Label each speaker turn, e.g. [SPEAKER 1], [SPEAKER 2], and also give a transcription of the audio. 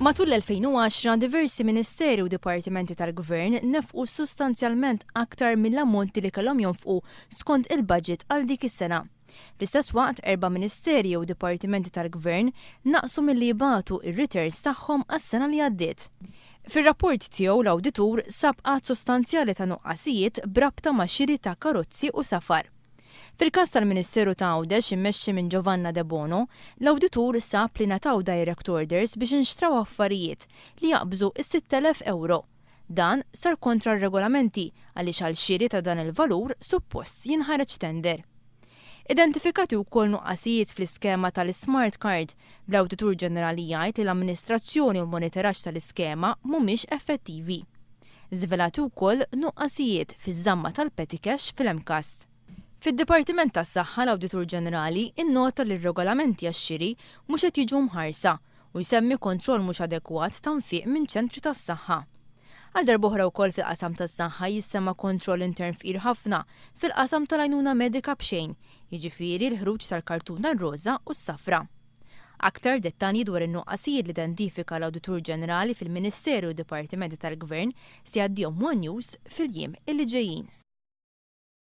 [SPEAKER 1] Matul l-2010 diversi ministeri u dipartimenti tal-Gvern nefqu sostanzjalment aktar mill-ammonti li kellhom jonfqu skont il-budget għal dik is-sena. Fl-istess waqt, erba' ministeri u dipartimenti tal-Gvern naqsu milli jibagħtu r-returns tagħhom għas-sena li għaddiet. Fir-rapport tiegħu l-awditur sab għadd sostanzjali ta' nuqqasijiet b'rabta ma' xiri ta' karozzi u safar. Fil-każ tal-Ministeru ta' Għawdex immexxi minn Giovanna Debono, l-awditur sab li ngħataw direct orders biex inxtraw affarijiet li jaqbżu s-6,000 ewro. Dan sar kontra r-regolamenti għaliex għal xiri ta' dan il-valur suppost jinħareġ tender. Identifikati wkoll nuqqasijiet fl-iskema tal-ismart card, bl-Awditur Ġenerali jgħid li l-amministrazzjoni u l-monitoraġġ tal-iskema mhumiex effettivi. Żvelati wkoll nuqqasijiet fiż-żamma tal-petty cash fil-MCAST. Fid-Dipartiment tas-Saħħa l-Awditur Ġenerali innota li r-regolamenti għax-xiri mhux qed jiġu mħarsa u jsemmi kontroll mhux adekwat ta' nfiq minn ċentri tas-saħħa. Għal darb'oħra wkoll fil-qasam tas-saħħa jissemma kontroll intern fqir ħafna fil-qasam tal-għajnuna medika b'xejn, jiġifieri l-ħruġ tal-kartuna r-roża u s-safra. Aktar dettalji dwar in-nuqqasijiet li identifika l-Awditur Ġenerali fil-Ministeri u Dipartimenti tal-Gvern se jgħaddihom One News fil-jiem illi ġejjin.